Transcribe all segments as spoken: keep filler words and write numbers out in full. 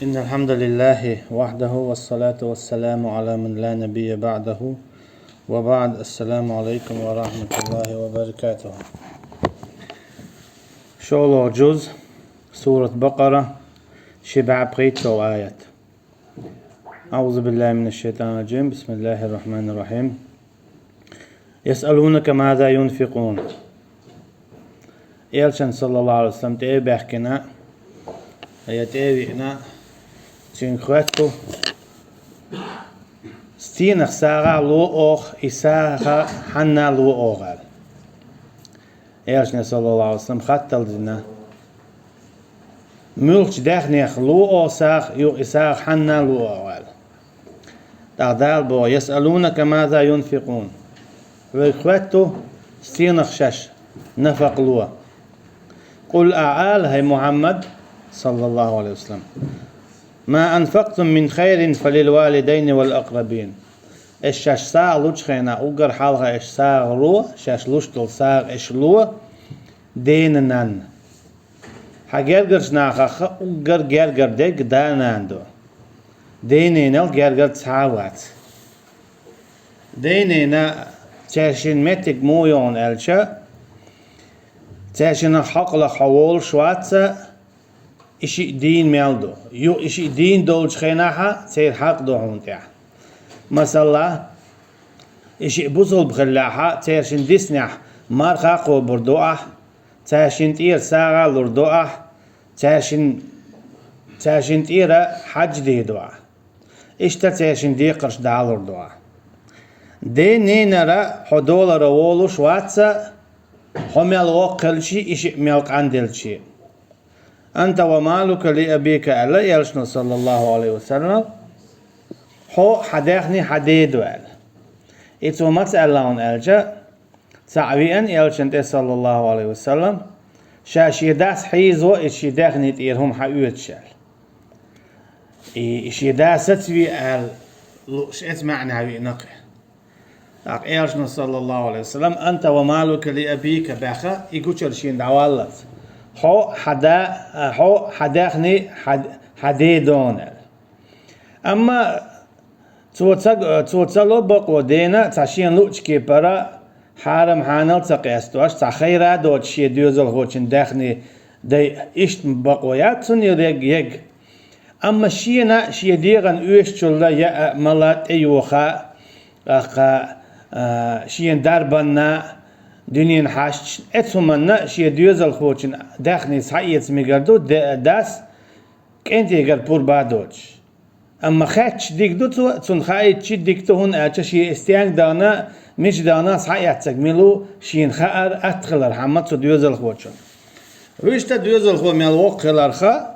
إن الحمد لله وحده، والصلاة والسلام على من لا نبي بعده، وبعد. السلام عليكم ورحمة الله وبركاته. ШолгӀа жуз, сурат Бакъара, ши бӀаь пхийтта аят. أعوذ بالله من الشيطان الرجيم. بسم الله الرحمن الرحيم. يسألونك ماذا ينفقون. Элчанна, саллаллахӀу Ӏалайхи ва саллам, тӀе а баьхкина, я тӀе а виъна, цуьнга хоьтту: «Стенах сагӀа ло оха, и сагӀа хьанна ло оха?» — аьлла. Элчане, саллаллахӀу Ӏалайхи ва саллам, хаттар дина: «Муьлхачу даьхнех ло оха сагӀа, юха и сагӀа хьанна ло оха?» — аьлла. ТӀаккха Дала боху: «يسألونك ماذا ينفقون». Вайга хоьтту, стенах шаьш нафакъ ло. «قل», ала, хӀай Мухьаммад, саллаллахӀу Ӏалайхи ва саллам: «ما أنفقتم من خير فللوالدين والأقربين». Аша шаьш сагӀа лучу хенахь, уггар хьалха аша сагӀа ло, шаьш луш долу сагӀа аша ло дена-нанна. Хьан гергарчу нахах уггар гергара дерг да-нана ду. Ден-ненал гергара цхьа а вац. Ден-ненан, цаьршиннан меттиг муха ю аьлча, цаьршиннан хьокъалах хьо волуш вац, и шиъ дийна мел ду. Юха и шиъ дийна долчу хенахь церан хьакъ ду хьуна тӀехь. Масала, и шиъ бусулба хиллехь, цаьршинна диснехь, марха а кхобур ду ахь, цаьршинна тӀера сагӀа а лур ду ахь, цаьршинна, цаьршинна тӀера хьаьж дийр ду ахь. Иштта цаьршинна декхарш дӀалур ду ахь. Ден-ненара хьо долара волуш вац, хьо мел воккха хилча а, и шиъ мел къанделча а. «أنت ومالك لأبيك», — аьлла Элчано, саллаллахӀу Ӏалайхи ва саллам, «хьо, хьан даьхни, хьан ден ду», — аьлла. И цо маца аьлла хьуна аьлча, цхьаъ веана Элчанна тӀе, саллаллахӀу Ӏалайхи ва саллам, ша шен дас хьийзаво, и шен даьхни тӀера хӀума хьаоьцуш аьлла. И, и шен да сацаве аьлла лууш, эца маьӀна веана кхин. ТӀаккха Элчано, саллаллахӀу Ӏалайхи ва саллам, «أنت ومالك لأبيك» баьхна, и гучура шена дӀаваллалц. Хьо, хьан да, хьо, хьан даьхни, хьан, хьан ден ду аьлла. Амма цо ца, цо ца ло бакъо дена, цхьа шена луъучу кепара, хьарам-хьанал ца къестош, цхьа хайра а доцуш шен доьзалхочун даьхни дайа, иштта бакъо яц цунна ерг, ерг. Амма шена шен дегӀан оьшучул яа, мала, тӀеюха, тӀаккха, а, шена дарбанна, дуьненан хьашташна, эцу хӀуманна шен доьзалхочун даьхни схьаэца мегар ду де-, дас, кӀентегара пурба а доцуш. Амма хаьттича дика ду цо, цунна хаийтича дика ду, хӀунда аьлча шен и стенга дахана, мича дахана схьаэцнарг мила ву, шена хаар атта хилархьама цу доьзалхочун. Вуьшта доьзалхо мел воккха хиларха,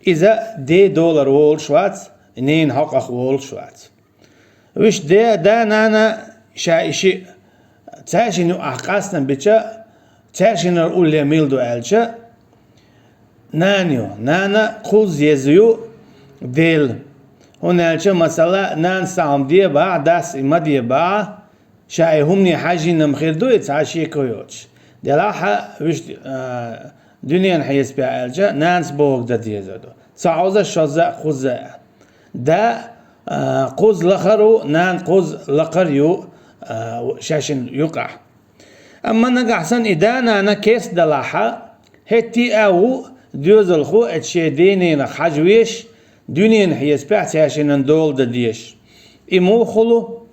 иза ден долара волуш вац, ненан хьокъах волуш вац. Вуьшта де-, да-нана ша и шиъ цаьршинна юкъахь къастам бича, цаьршиннара улле мила ду аьлча, нана ю, нана кхузза еза ю Дела. ХӀунда аьлча, масала, нанас цхьа хӀума дебахь, дас и ма дебахь, ша и хӀумане хьаьжжина-м хир ду и цхьа шеко йоцуш. Делахь а вуьшта, а, дуьненан хьесапехь аьлча, нанас бохург дан дезар ду. Ца хьоза, шозза а, кхузза а. Да, а, кхузза лахара ву, нана кхузза лакхара ю, а, шаьшшинна юкъахь. Амма нагахь санна и да-нана керста далахь, хӀетте а ву доьзалхо эцу шен ден-ненах хьажа везаш, дуьненан хьесапехь цаьршиннан дола дан дезаш. И муха хуьлу?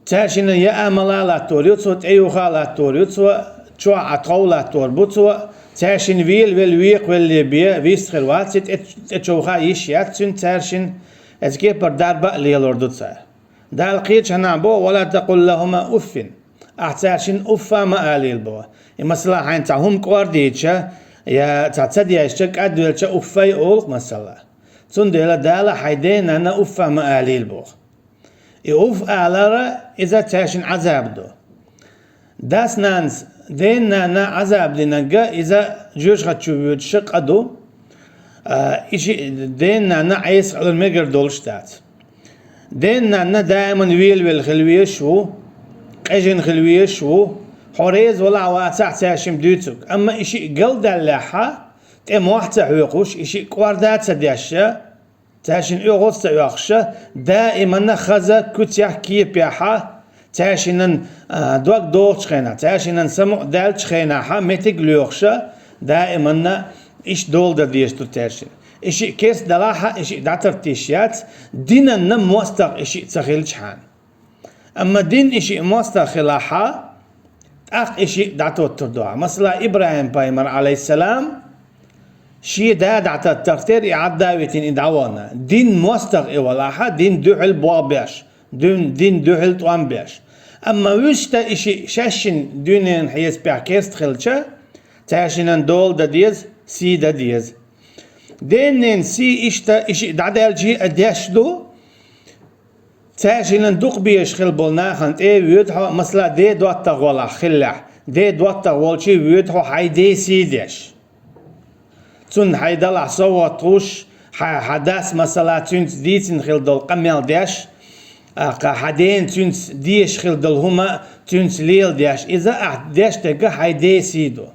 Цаьршиннан яа, мала латтор ю цо, тӀеюха латтор ю цо, чохь Ӏа тхов латтор бу цо, цаьршинна велавелла, векхавелле бен вист хир вац и, тӀе, тӀечовха йиш яц цуьнан цаьршинна, эцу кепара дарба а лелор ду цара. Дала кхечу хӀуманехь боху: «ولا تقل لهما أف». Ахь цаьршинна уффа ма алийла боху. И масала хьайна цхьа хӀума кӀордийча, я цхьа ца дезча, кӀадвелча уффай олу-кх масала. Цундела Дала хьайн ден-нанна уффа ма алийла боху. И уфф алара иза цаьршинна Ӏазаб ду. Дас-нанас, ден-нанна Ӏазаб динарг иза жоьжахати чу воьдуш къа ду, а, и ши ден-нанна Ӏеса хилар мегар долуш дац. Ден-нанна даиман велавелла хила везаш ву, къежина хила везаш ву, хьо реза валахь а вацахь а цаьршимма дуьйцург. Амма и шиъ галдаьллехьа, тӀе мохь ца хьоькхуш, и шиъ кӀорда ца деш, цаьршинна оьгӀаз ца оьхуш, даиманна хаза куьцехь, кепехьа, цаьршиннан, а, дог догӀучу хенахь, цаьршиннан самукъа даьллачу хенахьа меттиг лоьхуш, даиманна иштта дола дан дезаш ду цаьршинна. И шиъ керста далахьа, и шиъ дӀатарта йиш яц, динанна мостагӀа и шиъ ца хилчхьана. Амма дин и шиъ мостагӀа хилахьа, тӀаккха и шиъ дӀатоттур ду хьан. Масала, ИбрахӀим-пайхамар, Ӏалайхиссалам, шен да дӀататтарх тера и Ӏадда а витина и дӀавахана. Дин мостагӀа и валахьа, дин дуьхьал болх беш, дин, дин дуьхьал тӀом беш. Амма вуьшта и шиъ шаьшшинна дуьненан хьесапехь керста хилча, цаьршиннан дола дан деза, сий дан деза. Деннен сий иштта и шиъ дӀадаьлча а деш ду, цаьршиннан дукха безаш хилла болу нахана тӀе а воьду хьо, масала, ден доттагӀа валахь хиллехь, ден доттагӀа волчу а воьду хьо хьайн ден сий деш. Цунна хьайн далахь совгӀат луш, хьан, хьан дас, масала, цуьнца дийцина хилла долу къамел деш, а, кха, хьан дена цуьнца дезаш хилла долу хӀума цуьнца леладеш. Иза ахь деш дерг хьайн ден сий ду.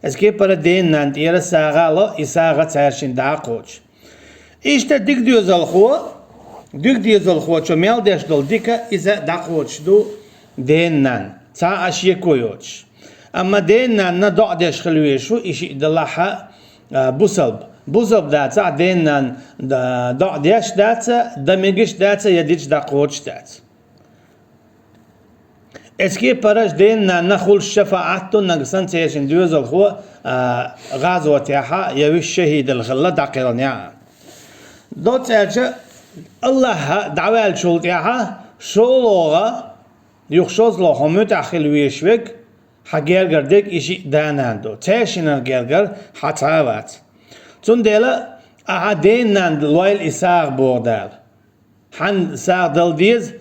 Иза кепара ден-нанна тӀера сагӀа а ло, и сагӀа цаьршинна дӀа а кхочу. Иштта дика доьзалхо, дика доьзалхочо мел деш долу дика иза дӀакхочуш ду ден-нанна, цхьа а шеко йоцуш. Амма ден-нанна доӀа деш хила везаш ву и шиъ далахьа, а, бусалба. Бусалба дацахь, ден-нанна, да-, доӀа деш даца, дан мегаш даца, я дича дӀакхочуш дац. Эцу кепараш ден-нанна хуьлуш шафаӀат ду, нагахь санна церан доьзалхо, а, гӀазотехьа я вуьш шахӀидалла хилла дӀакхелхинехь а. Доцца аьлча, АллахӀ дӀаваьллачул тӀаьхьа шолгӀа, юха шозлагӀа хьо муьтӀахь хила везаш верг, хьан гергара дерг и шиъ да-нана ду. Цаьршиннан гергара хьан цхьа а вац. Цундела ахьа ден-нанна лойла и сагӀа боху Дала. Хьан сагӀа дала деза,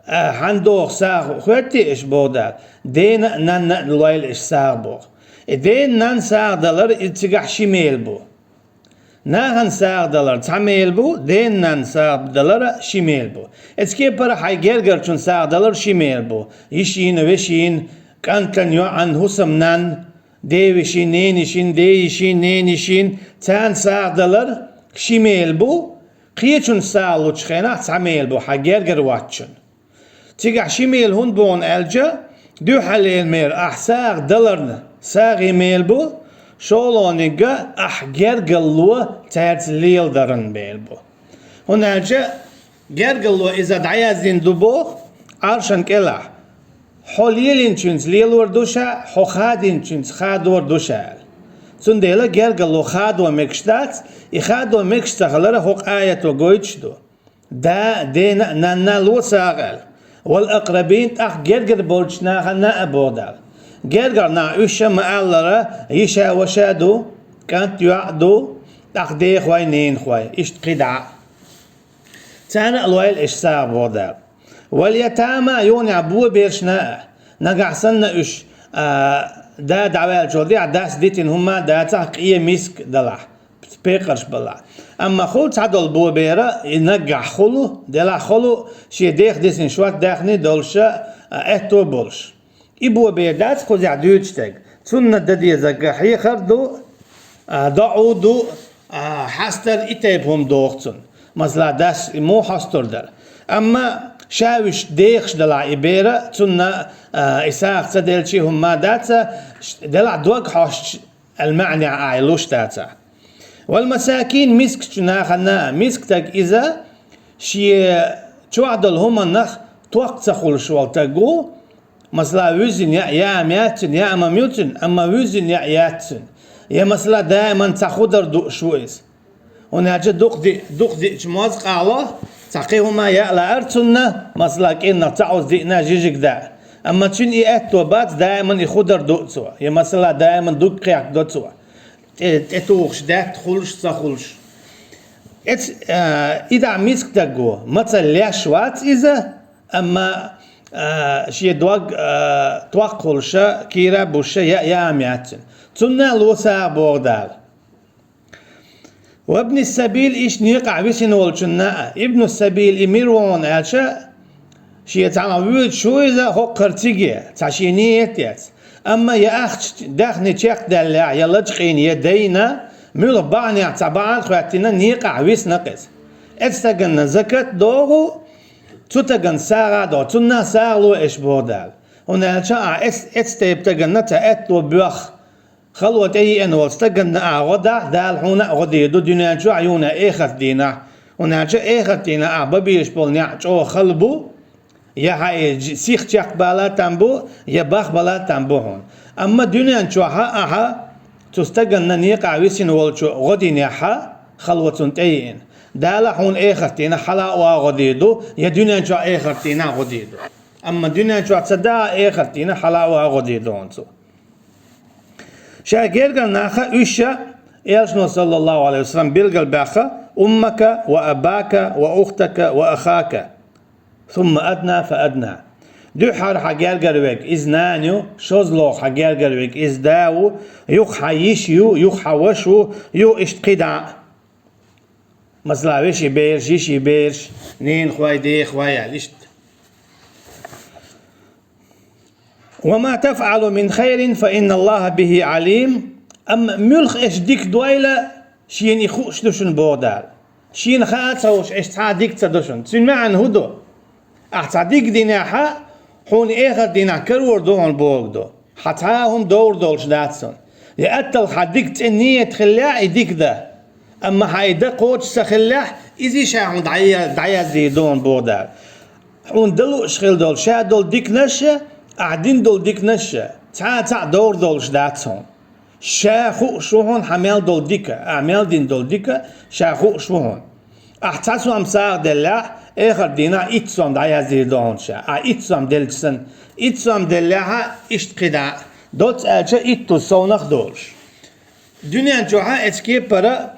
а, хьан доху сагӀа хоьттий аша боху Дала? Дена а, нанна а лойла аша сагӀа боху. И дена-нанна сагӀа далар и цигахь ши мела бу. Нахана сагӀа далар цхьа мела бу, дена-нанна сагӀа далара ши мела бу. Эцу кепара хьайн гергарчун сагӀа далар ши мела бу. Йишина, вешина, кӀантана, йоӀана, хӀусамнанна, девешин, ненешин, дейишин, ненешин, царна сагӀа далар ши мела бу, кхечун сагӀа лучу хенахь цхьа мела бу хьан гергара воцчун. Цигахь ши мела хӀунда боху аьлча, дуьххьарлера мера ахь сагӀа даларна сагӀин мела бу, шолгӀаниг ахь гергарло цаьрца леладаран мела бу. ХӀунда аьлча гергарло иза дӀаяздина ду боху Ӏаршана кӀелахь: «Хьо лелийначуьнца лелор ду ша, хьо хадийначуьнца хадор ду ша», – аьлла. Цундела гергарло хадо мегаш дац, и хадо мегаш ца хилар хӀокху аято гойтуш ду. Да, дена а, нанна а ло сагӀа аьлла. «Вал акърабин», тӀаккха гергара болчу нахана а боху Дала. Гергара нах уьш ма-аллара, йиша-ваша ду, кӀант-йоӀ ду, тӀаккха дехой, ненахой, иштта кхидӀа а. Царна а лойла аша сагӀа боху Дала. «Вал ятама», юханехь бобершна а, нагахь санна уьш, а, да дӀаваьллачул тӀаьхьа дас дитина хӀума дацахь, къе миска далахь, пекъарш балахь. Амма хуьлу цхьадолу бобер, и наггахь хуьлу, делахь хуьлу, шен дех дисина шот даьхни долуш, а, аьтто болуш. И бобер дац кхузахь дуьйцуш дерг. Цунна дан дезарг хьехар ду, а, доӀа ду, а, хьастар, и тайпа хӀума догӀу цунна. Масала, дас и муха хьостур дара. Амма ша уьш дехаш далахь и бер, цунна, а, и сагӀа ца делча хӀума дац, ш-, делахь дог хьостуш аьлла маьӀнехь ахь луш дацахь. «Вал масакин», мискачу нахана а, миска стаг иза шен чохь долу хӀуманах ток ца хуьлуш волу стаг ву, масала, вуьззина яа, яа ма яц цуьнан, яа ма ма ю цуьнан, амма вуьззина яа яц цуьнан. Я, масала, даиман цхьа худар дууш ву иза. ХӀунда аьлча дукха ди-, дукха диъча моза къахьо, цхьа кхин хӀума яа лаьара цунна, масала, кӀирнах цхьа Ӏуз диъна жижиг даа. Амма цуьнан и аьтто бац, даиман и худар ду цо, я, масала, даиман дуг кхехкадо цо. ТӀе, тӀетухуш даьтта хуьлуш, ца хуьлуш. Эц-, а, и дӀа миска стаг ву, мацалла леш вац иза, амма, а, шен дог, а, ток хуьлуш, кийра а буьсуш, яа, яа ма яц цуьнан. Цунна а ло сагӀа боху Дала. «Вабни сабил», иштта некъахь висина волчунна а. Ибну сабил и мила ву аьлча, шен цхьанхьа воьдуш ву иза хӀокхара цига, цхьа шен ниет яц. Амма я ахча даьхни чекхдаьллехь, я лачкъийна, я дайна, Муьлха бахьанех цхьа бахьана хоьттина, некъахь висна-кх иза. Эцу стаганна закат догӀу, цу стаганна сагӀа а догӀу, цунна сагӀа ло аша, боху Дала. ХӀунда аьлча ахь эц-, эцу тайпа стаганна цхьа аьтто боьхна, хало тӀееана волу стаганна ахь гӀо дахь, Дала хьуна а гӀо дийр ду дуьнен чохь а, юха а эхарт дийнахь. ХӀунда аьлча эхарт дийнахь ахь бан безаш болу некъ чӀогӀа хала бу, я хьан и ж-, сих чекхбала там бу, я бахбала там бу хьуна. Амма дуьнен чохь ахь цу стаганна некъахь висина волчу гӀо динехь, хало цунна тӀееана, Дала хьуна эхарт дийнахь хьала а, оха а гӀо дийр ду, я дуьнен чохь эхарт дийнахь гӀо дийр ду. Амма дуьнен чохь ца дахь, эхарт дийнахь хьала а, оха а гӀо дийр ду хьуна цо. Ша гергара нах а, уьш а, Элчано, саллаллаху Ӏалайхи ва саллам, билгалбаьхна: «Уммака ва абака ва ухтака ва ахака, сумма адна фа адна». Дуьххьара хьан гергара верг иза нана ю, шозлагӀа хьан гергара верг иза да ву, юха хьан йиша ю, юха хьан ваша ву, юха иштта кхидӀа а. Масала, вешин бераш, йишин бераш, ненахой, дехой аьлла иштта. «Ва ма тафӀалу мин хайрин фа инна Аллаха бихи Ӏалим». Амма муьлха аша дика дойла, шена и хууш ду шуна, боху Дала. Шена хаа ца хууш аша цхьа а дика ца до шуна. Цуьнан маьӀна хӀун ду? Ахь цхьа дика динехь, хьуна эхарт дийнахь карор ду хьуна бохург ду. Хьан цхьа а хӀума довр долуш дац цунна. Я атталла хьан дика цӀена нийят хиллехь, и дика дан. Амма хьан и дан кхочуш ца хиллехь, иза ша хьуна дӀая-, дӀаяздийр ду хьуна, боху Дала. Хьуна дан лууш хила долу ша долу диканаш а, ахь дина долу диканаш а, цхьа а цхьаъ довр долуш дац хьуна. Ша хууш ву хьуна хьан мел долу дика, ахь мел дина долу дика ша хууш ву хьуна. Ахь цхьа сом сагӀа деллехь, эхарт дийнахь итт сом дӀаяздийр ду хьуна ша, ахь итт сом делча санна. Итт сом деллехь а иштта кхидӀа а, доцца аьлча иттуза совнах а долуш. Дуьнен чохь а эцу кепара,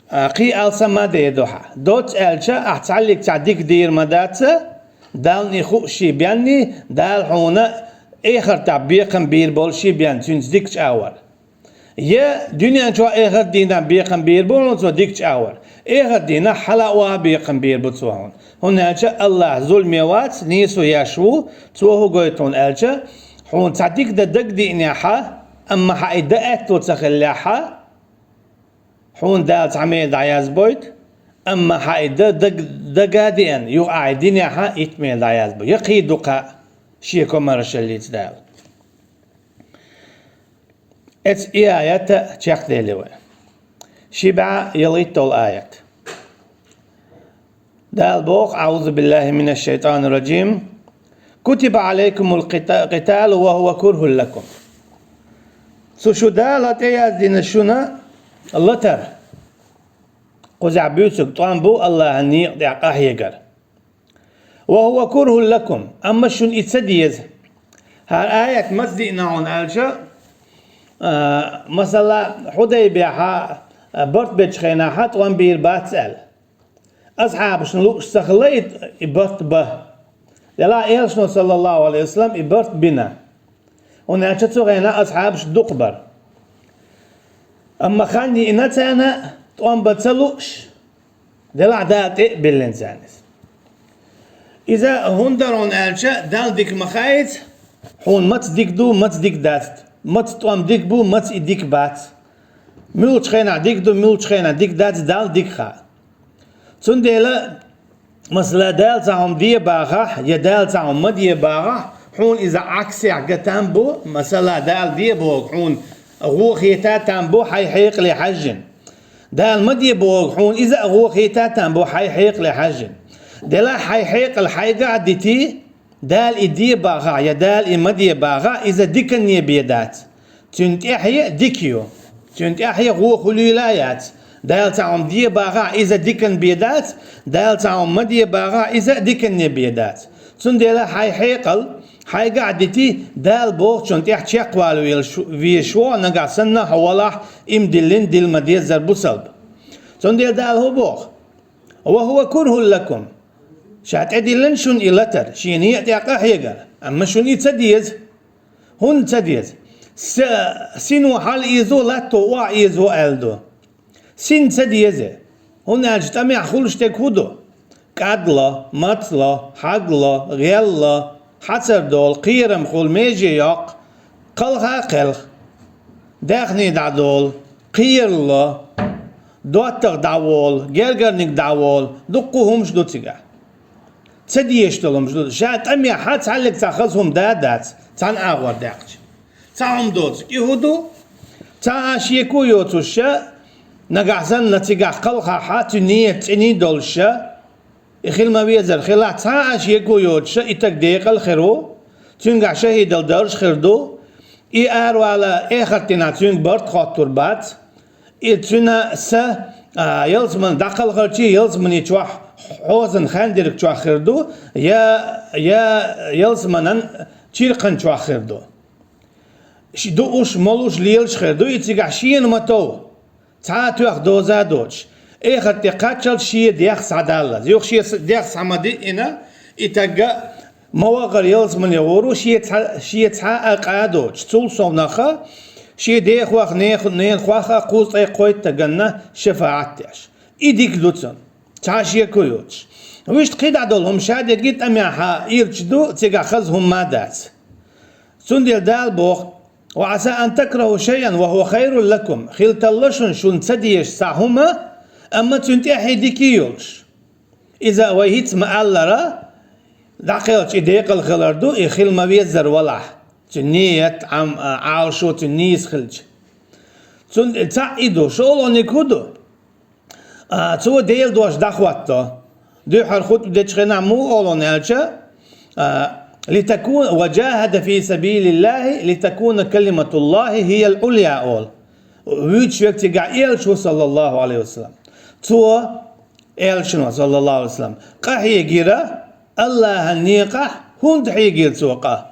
а, кхин алсам ма дер ду хьан. Доцца аьлча, ахь цхьаллиг цхьа дика дийр ма дац, Далла и хууш шен бен, Дала хьуна эхартахь бекхам бийр болу шен бен, цуьнца дикачу агӀор. Я дуьнен чохь а, эхарт дийнахь бекхам бийр бу хьуна цо дикачу агӀор. Эхарт дийнахь хьала а, оха а бекхам бийр бу цо хьуна. ХӀунда аьлча Аллах зуламе вац, нийсо еш ву, цо хӀун гойту хьуна аьлча, хьуна цхьа дика дан дагадеанехь, амма хьан и дан аьтто ца хиллехь, хьуна Дала цхьа мела дӀаязбойту, амма хьан и дан даг-, дага а деана, юха ахь и динехь, итт мела дӀаязбо. Я кхин дукха шен комаршаллица Дала. Эцу и аят а чекхдели вай. Ши бӀе ялхитталгӀа аят. Дала боху: «АӀузу биллахи минаш шайтанир ражим. Кутиба Ӏалайкумул къита-, къиталу ва хӀува курхӀул лакум». Цу шу Дала тӀеяздина шуна латар. Кхузахь буьйцург тӀом бу Аллахьан некъа тӀехь къахьегар. «Ва хӀува курхӀул лакум», амма шуна и ца деза. ХӀара аят маца диъна хьуна аьлча, а, масала, Хьудайбехь, а, барт бечу хенахь тӀом бийр бац аьлла. Асхьабашна лууш ца хилла и, и барт бан. Делахь Элчано, саллаллаху Ӏалайхи ва саллам, и барт бина. ХӀунда аьлча цу хенахь асхьабаш дукха бара. Амма хан йиъна царна тӀом бан ца лууш, делахь Дала тӀе а биллина царна иза. Иза хӀунда дара хьуна аьлча, Далла дика ма хаийца, хьуна маца дика ду, маца дика дац, маца тӀом дика бу, маца и дика бац. Муьлхачу хенахь дика ду, муьлхачу хенахь дика дац, Далла дика хаьа. Цундела, масала, Дала цхьа хӀума де бахахь, я Дала цхьа хӀума ма де бахахь, хьуна иза Ӏаксехь ган там бу, масала, Дала де бохург хьуна гӀо хета там бу хьайн хьекъале хьаьжжина. Дала ма де бохург хьуна иза а гӀо хета там бу хьайн хьекъале хьаьжжина. Делахь хьайн хьекъал хьайгахь а дитий, Дала и де бахахь, я Дала и ма де бахахь, иза диканне бен дац. Цуьнан тӀаьхье дика ю. Цуьнан тӀаьхье гӀо хуьлийла а яц. Дала цхьа хӀума де бахахь, иза диканна бен дац, Дала цхьа хӀума ма де бахахь, иза а диканне бен дац. Цундела хьайн хьекъал хьайгахь а дитий, Дала бохучунна тӀехь чекхвала велаш, везаш ву хьо, нагахь санна хьо валахь, и ма диллина дилла ма деззара бусалба. Цундела Дала хӀун боху? «Ва хӀува курхӀул лакум». Ша тӀедиллина шуна и латар, шен некъа тӀехь къахьегар, амма шуна и ца деза. ХӀунда ца деза? С-, сино хьала изо, латто охьа изо аьлла ду. Син ца деза. ХӀунда аьлча тӀамехь хуьлуш дерг хӀун ду? КӀад ло, мац ло, хьаг ло, гӀел ло, хьацар долу, кхерам хуьлу, меже йоккху, кхалха а кхелха, даьхни дӀадолу, кхера ло, ДоттагӀа дӀаволу, гергарниг дӀаволу, дуккха хӀумаш ду цигахь. Ца дезаш долу хӀумаш ду. Ша тӀамехь цхьаьллиг цхьа хаза хӀума да а дац, цхьана агӀор даьккхича. Цхьа хӀума доцург и хӀун ду? Цхьа а шеко йоцуш ша, нагахь санна цигахь кхалхахь цуьнан нийят цӀена долуш ша, и хила ма везара хилахь, цхьа а шеко йоцуш ша, и стаг декъал хир ву, цуьнгахь шахӀидалла дарж хир ду, и аравала эхарт дийнахь цуьнга барт хоттур бац, и цуьнан са, а, ялсамане дӀакхалхарчий ялсамани чохь хьозан хандирг чохь хир ду, я, я ялсаманан чиркхан чохь хир ду. Ш-, дууш, молуш, лелаш хир ду, и цигахь шена ма тов. Цхьа а тоьхна доза а доцуш. Эхарт тӀе кхаччалц шен дегӀ схьадаллалц. Юха шен с-, дегӀ схьа ма диъина, и стаг ма вахара ялсамане гӀур ву, шен цхьа, шен цхьа а къа а доцуш. Цул совнаха, шен дехох, нех-, ненахох а кхузткъе кхойтта стаганна шафаӀат деш. И дика ду цунна. Цхьа а шеко йоцуш. Вуьшта кхидӀа долу хӀума ша дерриге а тӀамехь ирча ду, цигахь хаза хӀума ма дац. Цундела Дала боху: «Ва Ӏаса ан такрахӀу шайъан ва хӀува хайрун лакум». Хила талла шуна, шуна ца дезаш цхьа хӀума, амма цуьнан тӀаьхье дика йолуш. Иза вай хӀинца ма-аллара, дӀакхелхича и декъал хилар ду, и хила ма-веззара валахь, цуьнан нийят, Ӏам-, а, Ӏалашо цуьнан нийса хилча. Цундела цхьаъ и ду, шолгӀаниг хӀун ду? А, цо Делан дош дӀахӀотто. Дуьххьара хутба дечу хенахь муха олу аьлча, а, «Литакун-, ва джахада фи сабилиллахи литакуна калиматуллахи хиял Ӏулъя», олу. Вуьйцуш верг цигахь элча ву, саллаллаху Ӏалайхи ва саллам. Цо, элчано, саллаллаху Ӏалайхи ва саллам, къа хьегира, Аллахьан некъахь хӀунда хьегира цо къа?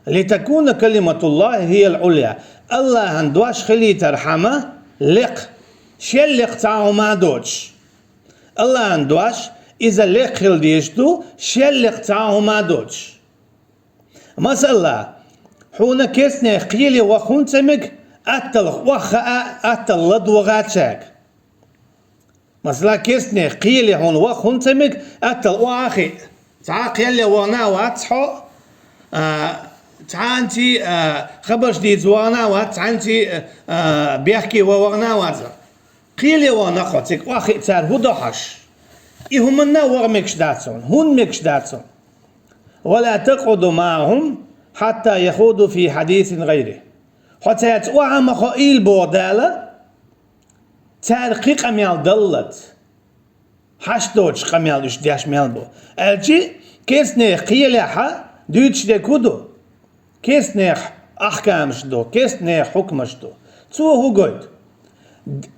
«Литакуна калиматуллахи хиял Ӏулъя». Аллахьан дош хилийтархьама лекха, шел лекха цхьа а хӀума а доцуш. Аллахьан дош, иза лекха хила дезаш ду, шел лекха цхьа а хӀума а доцуш. Масала, хьуна керстанех кхеле ваха хӀунда ца мега, атталла охьахаа, атталла ладогӀа цаьрга. Масала, керстанех кхеле хьуна ваха хӀунда ца мега, атталла охьа а хиъ. Цхьа а кхеле вахана а вац хьо, а, цхьаьнций, а, хабарш дийца вахана а вац, цхьаьнций, а, бехке ван вахана а вац. Кхеле вахана хьо, цига охьа а хиъ, цара хӀун до хьожуш? И хӀуманна а ваха мегаш дац хьуна, хӀунда мегаш дац хьуна? «Ва ла такъуду маӀахум хьатта яхуду фи хьадисин гӀайрихӀ». Хьо цаьрца охьа а ма хоийла, боху Дала, цара кхин къамел даллалц. Хьашт доцуш къамел уьш деш мел бу. Аьлчи, керстанех кхелехь дуьйцуш дерг хӀун ду? Керстанех ахкамаш ду, керстанех хьукмаш ду. Цо хӀун гойту?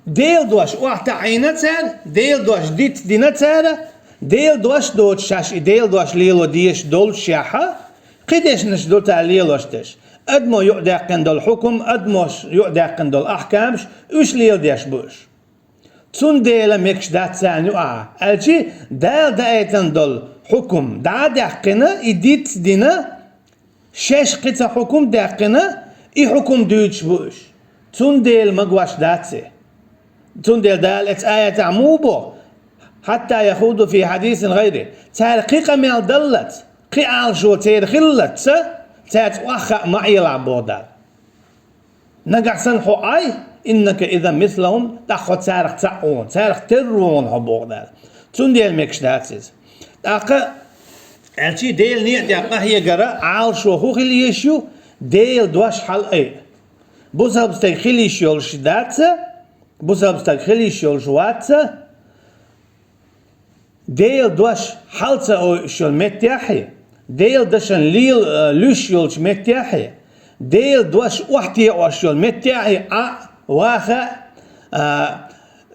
Делан дош охьатаӀийна цара, Делан дош диц дина цара, Делан дош доцуш шаьш и Делан дош лело дезаш долчехьа, кхин дешнаш ду цара лелош дерш. Адамо юкъадаьккхина долу хьукум, адамо юкъадаьккхина долу ахкамаш, уьш леладеш бу уьш. Цундела мегаш дац царна юкъахь, аьлчи Дала даийтина долу хьукум дӀа а даьккхина, и диц а дина, шаьш кхин цхьа хьукум даьккхина, и хьукум дуьйцуш бу уьш. Цундела магош дац и. Цундела Дала эцу аятехь муха бо: «Хьатта яхуду фи хьадисин гӀайри». Цара кхин къамел даллалц, кхин Ӏалашо церан хиллалц, цаьрца охьахаа ма Ӏелахь, боху Дала. Нагахь санна хьо Ӏай, «иннака изан мислахум», тӀаккха хьо царах цхьаъ ву хьуна, царах терра ву хьуна хьо, боху Дала. Цундела мегаш дац иза. ТӀаккха, аьлчи Делан некъа тӀехь къахьегара Ӏалашо хӀун хила езаш ю? Делан дош хьалаайъа. Бусалба стаг хила йиш йолуш дац, бусалба стаг хила йиш йолуш вац, Делан дош хьал ца ойуш йолу меттехь, Делан дашан лел-, э, луьш йолчу меттехь, Делан дош охьатаӀош йолу меттехь Ӏа ваха, а,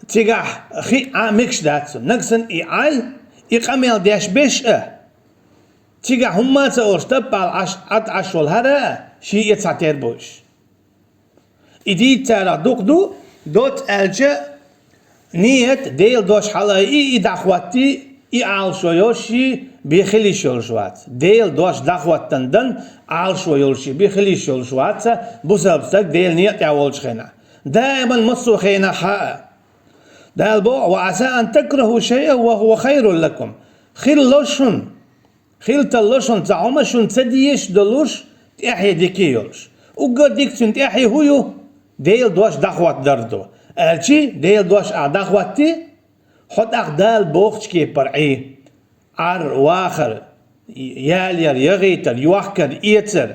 цигахь хиъ Ӏа мегаш дац. Нагахь санна и Ӏай, и къамел деш беш а, цигахь хӀумма а ца олуш, таппал Ӏаш, Ӏад Ӏаш волу хӀара а, шен эцхьа тера бу уьш. И дийца царах дукха ду, доцца аьлча, нийят, Делан дош хьалаайъий, и дӀахӀоттий, и Ӏалашо йолуш бен хила йиш йолуш вац. Делан дош дӀахӀоттан дан Ӏалашо йолуш бен хила йиш йолуш вац, бусалба стаг Делан некъа тӀехь волчу хенахь. Даиман массо а хенахь а. Дала боху: «Ва Ӏаса ан такрахӀу шайъан ва хӀува хайрун лакум». Хилла шуна. Хила талла шуна цхьа хӀума шуна ца дезаш долуш, тӀаьхье дика йолуш. Уггар дика цуьнан тӀаьхье хӀун ю? Делан дош дӀахӀоттадар ду. Аьлчи, Делан дош ахь дӀахӀоттий, хьо тӀаккха Дала бохучу кепара Ӏий: Ӏар, вахар, ялаяр, яхийтар, йохкар, эцар,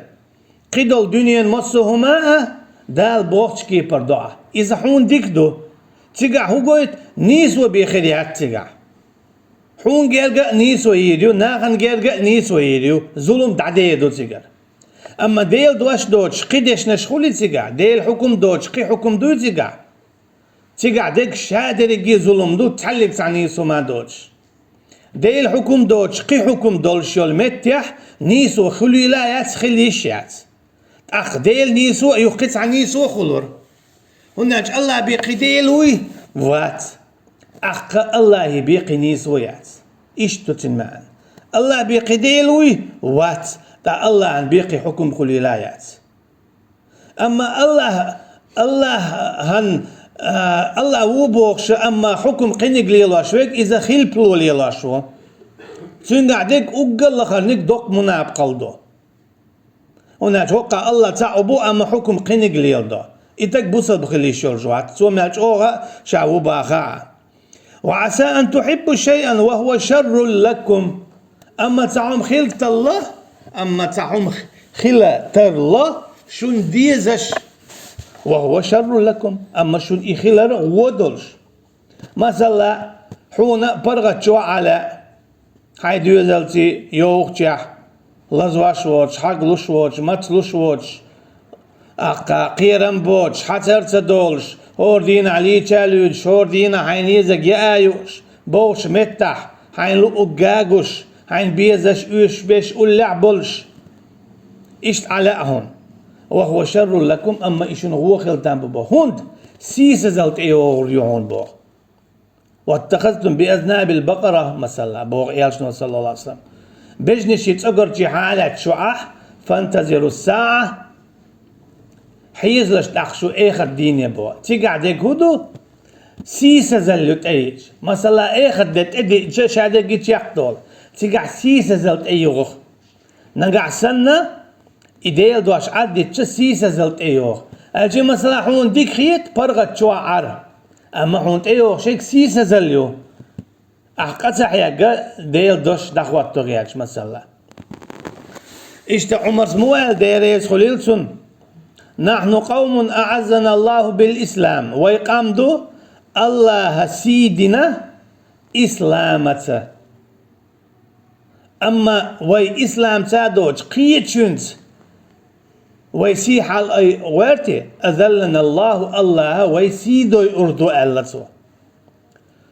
кхидолу дуьненан массо а хӀума а Дала бохучу кепара до ахь. Иза хьуна дика ду. Цигахь хӀун гойту? Нийсо бен хир яц цигахь. Хьуна герга а нийсо йийр ю, нахана герга а нийсо йийр ю, зулам дӀадер ду цигара. Амма Делан дош доцуш кхин дешнаш хуьлий цигахь, Делан хьукум доцуш кхин хьукум дуй цигахь? Цигахь дерг ша дерриге а зулам ду, цхьаьллиг цхьа нийсо ма доцуш. Делан хьукум доцуш кхин хьукум долуш йолу меттехь нийсо хуьлийла а яц, хила йиш яц. ТӀаккха Делан нийсо а, юха кхин цхьа нийсо а хуьлура. ХӀунда аьлча Аллах бен кхин Дела вуй? Вац. ТӀаккха Аллахе бен кхин нийсо яц. Иштта ду цуьнан маьӀна. Аллах бен кхин Дела вуй? Вац. Ткъа Аллахьан бен кхин хьукум хуьлийла а яц. Амма Аллах, Аллахьан, а, Аллах ву бохуш, амма хьукум кхиниг лелош верг, иза хилпало лелош ву. Цуьнгахь дерг уггар лахарниг доккха мунапкъалла ду. ХӀунда аьлча хӀокхахь Аллах цхьаъ бу, амма хьукум кхиниг леладо. И стаг бусалба хила йиш йолуш вац, цо мел чӀогӀа ша ву бахахь а. وعسى أن تحبوا شيئا وهو شر لكم. Амма цхьа хӀума хила тарло, амма цхьа хӀума хила тарло шуна дезаш. وهو شر لكم. Амма шуна и хилар вон долуш. Масала, хьуна паргӀатчохь Ӏа лаьа, хьайн доьзалций йовхачехь, лазош воцуш, хьаглуш воцуш, мацлуш воцуш, аккха кхерам боцуш, хьацар ца долуш, хӀора дийнахь лийча а луьйдуш, хӀора дийнахь хьайн езарг яа а юуш, бовхачу меттахь хьайн луъург гуш, хьайн безаш, оьшуш беш уллехь а болуш. Иштта Ӏа лаьа хьуна. وهو شر لكم, амма и шуна вон хила там бу боху. ХӀунда? Сийсазалла тӀейогӀур ю хьуна боху. واتخذتم بأذناب البقر, масала, боху Элчано, саллаллаху Ӏалайхи ва саллам. Бежанийн цӀогарчий хьалаьцна шу ахь, فانتظروا الساعة, хьийзалаш тӀаккха шу эхарт дийне боху. Цигахь дерг хӀун ду? Сийсазалла ю тӀейиъча. Масала, эхарт де тӀедиъча, ша дерг чекхдолу. Цигахь сийсазалла тӀеюгӀу. Нагахь санна, и Делан дош Ӏаддитча сийсазалла тӀейогӀу. Аьлча, масала, хьуна дика хета паргӀатчохь Ӏар, амма хьуна тӀейогӀуш ерг сийсазалла ю. Ахь къа ца хьегна Делан дош дӀахӀотто гӀерташ, масала. Иштта Ӏумарс муха аьлла, Дела реза хуьлийла цунна: نحن قوم أعزنا الله بالإسلام. Вай къам ду, Аллаха сий дина исламаца. Амма вай ислам ца доцуш кхечуьнца вай сий хьалаайъа гӀерта, أذلنا الله, Аллаха вай сий дойур ду, аьлла цо.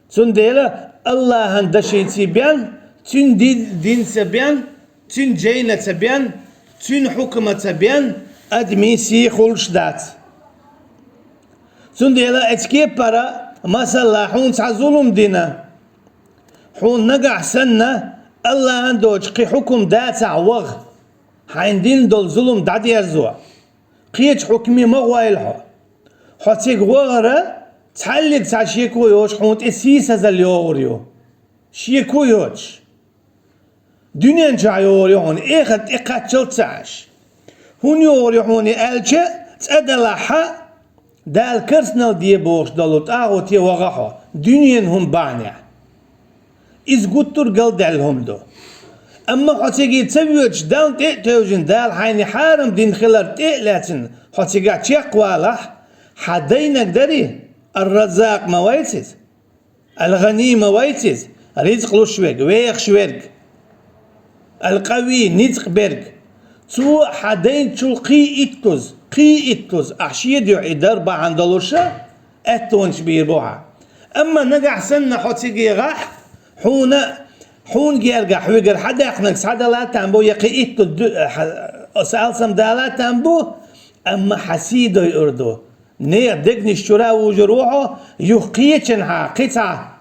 Цундела Аллахьан дашица бен, цуьнан ди-, динца бен, цуьнан жайнаца бен, цуьнан хьукмаца бен адамийн сий хуьлуш дац. Цундела эцу кепара, масала, хьуна цхьа зулам дина, хьуна нагахь санна, Аллахьан доцуш кхин хьукум дацахь ваха, хьайна дина долу зулам дӀадерзо, кхечу хьукме ма гӀойла хьо. Хьо цига вахара, цхьаьллиг цхьа шеко йоцуш хьуна тӀе сийсазалла йогӀур ю. Шеко йоцуш. Дуьнен чохь йогӀур ю хьуна, эхарт тӀе кхаччалц ца Ӏаш. ХӀунда йогӀур ю хьуна и аьлча, цӀа далахь а, Дала карсанал де бохуш долу тӀагӀуте ваха хьо, дуьненан хӀума бахьанехь. Иза гуттар а галдаьлла хӀума ду. Амма хьо цига ца воьдуш, Далла тӀе а тевжина, Дала хьайна хьарам дина хилар тӀе а лаьцна, хьо цигахь чекхвалахь, хьан дайнаг дарий, Ар-Раззакъ ма вайца иза? Ал-ГӀани ма вайца иза, ризкъ луш верг, вехаш верг. Ал-Къави, ницкъ берг. Цо хьан дайначул кхин иттаза, кхин иттаза, ахь шен дуьхьа и дар бахьана долуша, аьттонаш бийр бу хьан. Амма нагахь санна хьо цига егӀахь, хьуна, хьуна гергахь хьоьгара хьан даьккхинарг схьадала там бу, я кхин иттаза ду-, хьа-, аса алсам дала там бу, амма хьан сий дойур ду. Нехан дегнаш чуьра вужур ву хьо, юха кхечанхьа, кхин цхьа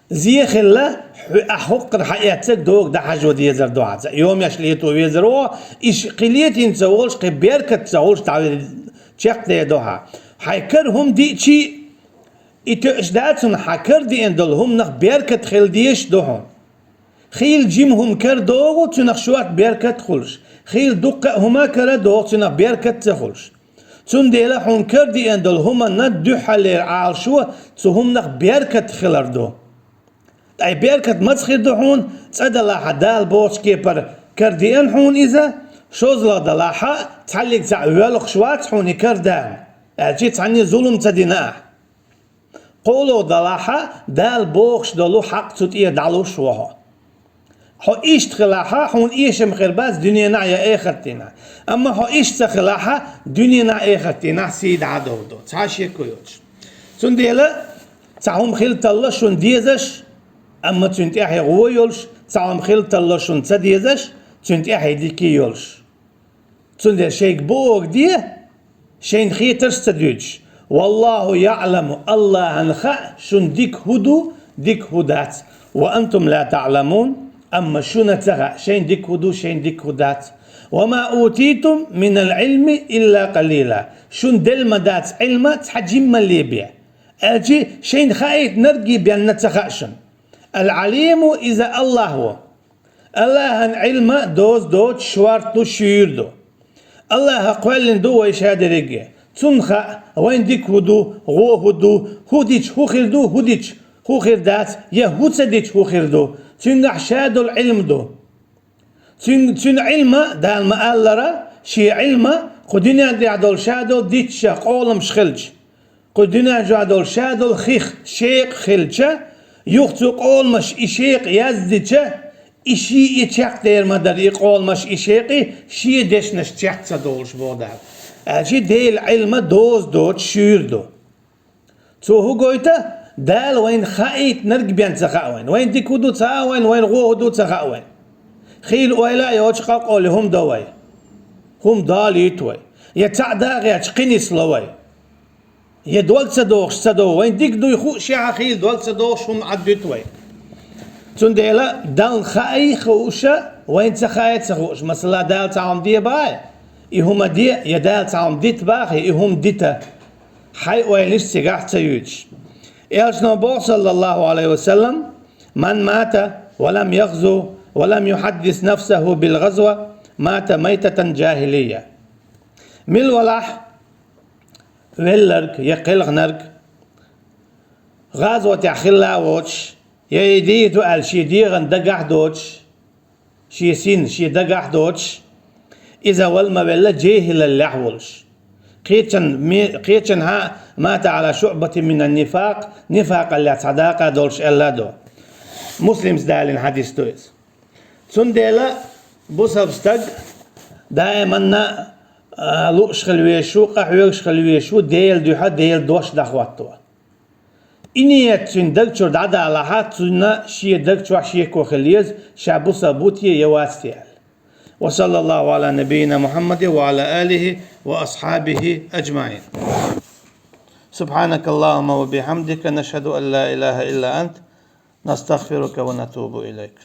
зе хилла, хьо-, ахь хӀокхара хьаэццаг догу дӀахьажо дезар ду хьан. Цхьа йомеш лето везар ву хьо, иша кхин летийна ца волуш, кхин беркат ца хуьлуш дӀа-, чекхдер ду хьан. Хьайн кара хӀума диъчий, и тоьаш дац хьуна, хьан кара диъна долу хӀуманах беркат хила дезаш ду хьуна. Хийла жима хӀума кара догӀу, цуьнах шорта беркат хуьлуш. Хийла дуккха а хӀума кара догӀу, цуьнах беркат ца хуьлуш. Цундела хьуна карадеана долу хӀуманна дуьххьаллера Ӏалашо цу хӀуманах беркат хилар ду. Ткъа и беркат маца хир ду хьуна? ЦӀа далахьа, Дала бохучу кепара карадеана хьуна иза, шозлагӀа далахьа, цхьаллиг цхьаъ воьлхуш вац хьуна и карадеана, аьлча цхьанне зулам ца дина ахь. КхоалгӀа далахьа, Дала бохуш долу хьакъ цу тӀера дӀалуш ву хьо. Хьо иштта хилахьа, хьуна эшам хир бац дуьненахь я эхартенахь. Амма хьо иштта ца хилахьа, дуьненахь, эхартенахь сий дӀа а довр ду, цхьа а шеко йоцуш. Цундела цхьа хӀума хила талла шуна дезаш, амма цуьнан тӀаьхье гӀо йолуш, цхьа хӀума хила талла шуна ца дезаш, цуьнан тӀаьхье дика йолуш. Цундела шайга бохург де, шайна хетарш ца дуьйцуш. «Валлаху яъламу», Аллахьан хаьа шуна дика хӀун ду, дика хӀун дац. «Ва антум ла таъламун», амма шуна ца хаьа шайна дика хӀун ду, шайна дика хӀун дац. «Ва ма утитум минал Ӏилми илла къалила», шуна делла ма дац Ӏилма цхьа жиммалле бен, аьлча шайна хаийтинарг а бен ца хаьа шуна. Ал-Ӏалиму иза Аллахь ву. Аллахьан Ӏилма доза доцуш, шорта ду, шуьйра ду. Аллахьа кхоьллина ду вай ша дерриге. Цунна хаьа, вайна дика хӀун ду, гӀо хӀун ду, хӀун дича хӀун хир ду, хӀун дича хӀун хир дац, я хӀун ца дича хӀун хир ду. Цуьнгахь ша долу Ӏилма ду. Цуьнан, цуьнан Ӏилма, Дала ма-аллара, шен Ӏилма кху дуьнен тӀехь долу ша долу дитт ша къоламаш хилча, кху дуьнен чохь долу ша долу хих шекъа хилча, юха цу къоламаш и шекъа яздича, и шиъ а чекхдер ма дара, и къоламаш, и шекъа шен дешнаш чекх ца долуш, боху Дала. Аьлча Делан Ӏилма доза доцуш, шуьйра ду. Цо хӀун гойту? Дала вайна хаийтинарг бен ца хаьа вайна. Вайна дика хӀун ду ца хаьа вайна, вайна гӀо хӀун ду ца хаьа вайна. Хийла ойла а йоцуш къа-, къоле хӀума до вай. ХӀума далуьйту вай. Я цхьаъ дагӀеча кхин нисло вай. Я дог ца дохуш ца до, вайна дика дуй хууш, я хийла дог ца дохуш хӀума Ӏаддуьту вай. Цундела Далла хаий хууша, вайна ца хаий ца хууш. Масала, Дала цхьа хӀума де бахьа, и хӀума де, я Дала цхьа хӀума дита бахьа, и хӀума дита. Хьайн ойланаш цигахь ца юьйцуш. Элчано боху, саллаллаху Ӏалайхи ва саллам: «Ман мата ва лам яхзу ва лам юхьаддис нафсаху бил гӀазва, мата майтатан жахилия». Мила валахь велларг я кхелхинарг гӀазотехь хилла а воцуш, я и дийр ду аьлла шен дегӀан дагахь а доцуш, шен син шен дагахь а доцуш, иза вала ма велла, жехӀилаллехь волуш. Кхечан ме-, кхечанхьа: «Мата Ӏала шуъбатин минан нифакъ», нифакъаллехь цхьа дакъа долуш аьлла а ду. Муслимс далийна хьадис ду иза. Цундела бусалба стаг даиманна, а, лууш хила везаш ву, къахьоьгуш хила везаш ву, Делан дуьхьа, Делан дош дӀахӀотто. И ниет цуьнан даг чуьра дӀадалахьа, цунна шен даг чохь шеко хила еза, ша бусалба ву те я вац те аьлла. Ва саллаллаху Ӏала набийина Мухьаммадин ва Ӏала алихи ва асхьабихи аджмаӀин. Субхьанакаллахумма ва бихьамдика, нашхаду ан ла илаха илла ант, настагъфирука ва натубу илайк.